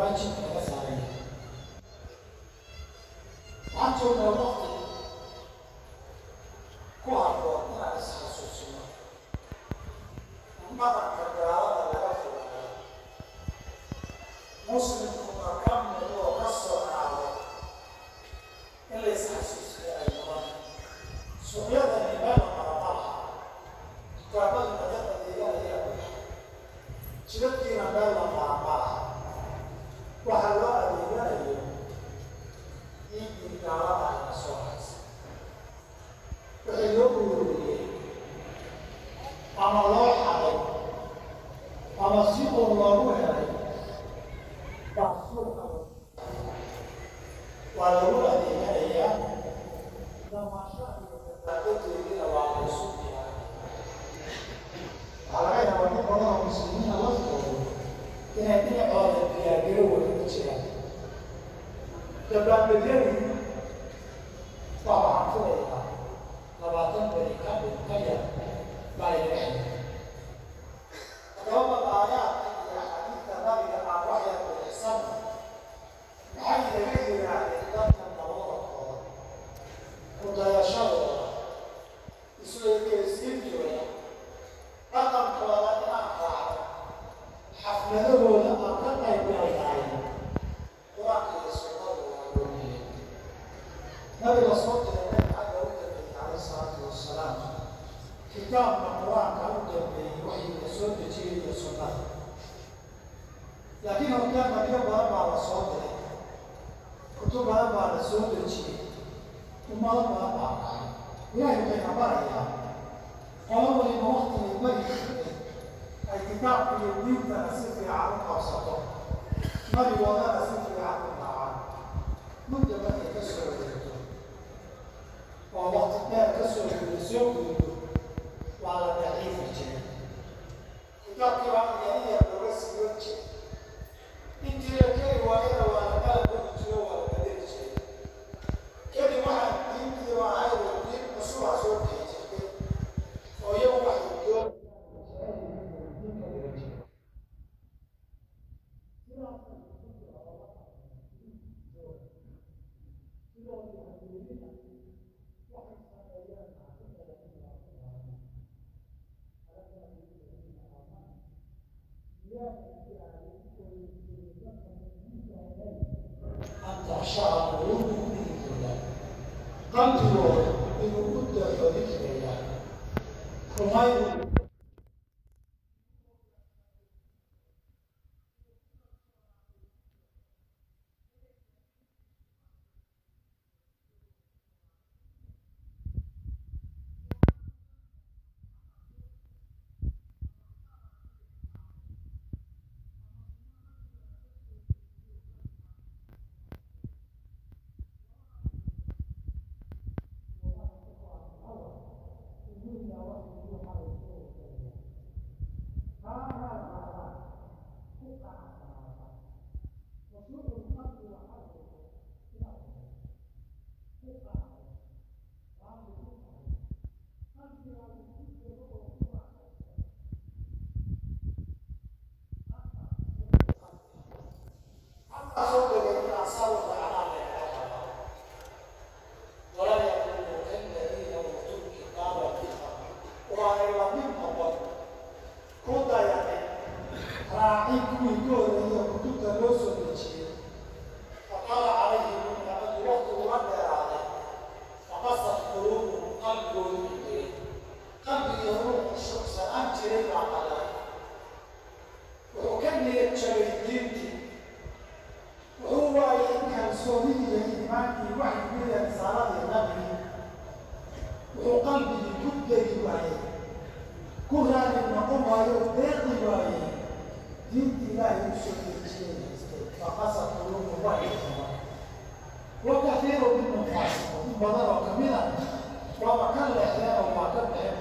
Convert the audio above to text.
Waajib naga saaraya. Waxaan joognaa waqti ku habboon inaan is-xasuusino dhaqanka gaalada laga fogaado, muslimkuna ka muuqdoo ka soocaado in la is-xasuusiyo ay noqon. Suuqyadani meel la mara ma laha, dukaamaduna dad adeeganaya buuxa, jidadkiina meel la mara ma laha. Waxaa loo adeeganayo ciiddii gaalada ayna soo haysa, wixii loo ururiyey ama loo xaday ama si uun loogu helay baa suuqa waa lagu adeeganayaa. Damaasho iyo dabaaldegeediina waa la isu diyaarinaya. Waxaa laga yaabaa nin badan oo muslimiina laftoodu inay dhinacooda diyaargarow kaga jiraan dabaaldegyadii. Waxaan filayaa 20 beri ka mid ka yar baa inaga xigay. Haddaba bal aayaadka iyo axaadiidta nabiga aan wax yar bixisano, maxay inaga yidhaahdeen dadka dabadoodkooda, kudayashadooda, isla ekeysiintooda, dhaqankooda inaan raacno, xafladahooda aan ka qayb galnaay? Qur-aanka iyo sunnadu waa loo. Nabiga soo diray, Nabi xagga u dambeeyey calayhi salaatu wasalaam, kitaabka qur-aanka u dambeeyey, waxyiga soo dejiyey iyo sunnada. Laakiin hortaan nabiyo badan baa la soo diray, kutub badan baa la soo dejiyey, ummado badan baa raacay. Ilaahay wuxuu ina barayaa qolo waliba waktigay mari jirtay ay kitaabka iyo diintana si fiican u qabsato, nabigoodana si fiican u raacaan. Mudda markay ka soo wareegto oo waqti dheer ka soo guda soo gudbo, waa la daciifi jiray kitaabkii, baa yar looga siiyon jiray. Intii la keri waayana waa la kala gogi jiro, waa la bedeli jiray. Kadib waxaan diintiiba ahayd oo diin cusuba soo bixi jirtay oo iyagu waxay doon diinka dhigan jiray. Sidoodii hayeelina waxay sameeyeen ku dayanin, waa ku daadan. Alam ya'ni aladiina aamanuu, miyaanay gaarin oo jirin dadka mu'miniinta ahayn, an takhshaca quluubuhum lidikrillah, qalbigooda inuu u daxo dikriga rumaynu. Soo degay inaan saa u raacnaa laynaga rabaa. Walaa yakunuu kaladiina uutuu lkitaaba min qabl, oo aanay la mid noqon, ku dayanin, raacin kuwii ka horreeyey kutubta loo soo dejiyey. Fataala calayhim lamadu, waqtigula dheeraaday. Faqasat quluubuhum, qalbigoodu ingegay, qalbigii horuu khushuucsanaan jiray baa qalay, wuxuu ka niyad jabay diintii, wuxuu waayay kalsoonidii iyo iimaankii waxyigii iyo risaaladii nabigii. Wuxuu qalbigii ku degi waayey, ku raali noqon waayo, deeqi waayey diintii ilaahay u soo dejiyey haystay. Faqasat quluubuhum, waa ingegay. Wa kathiiru minhum faasiquun, in badan oo kamid a waaba ka leexdeen oo waa ka baxeen.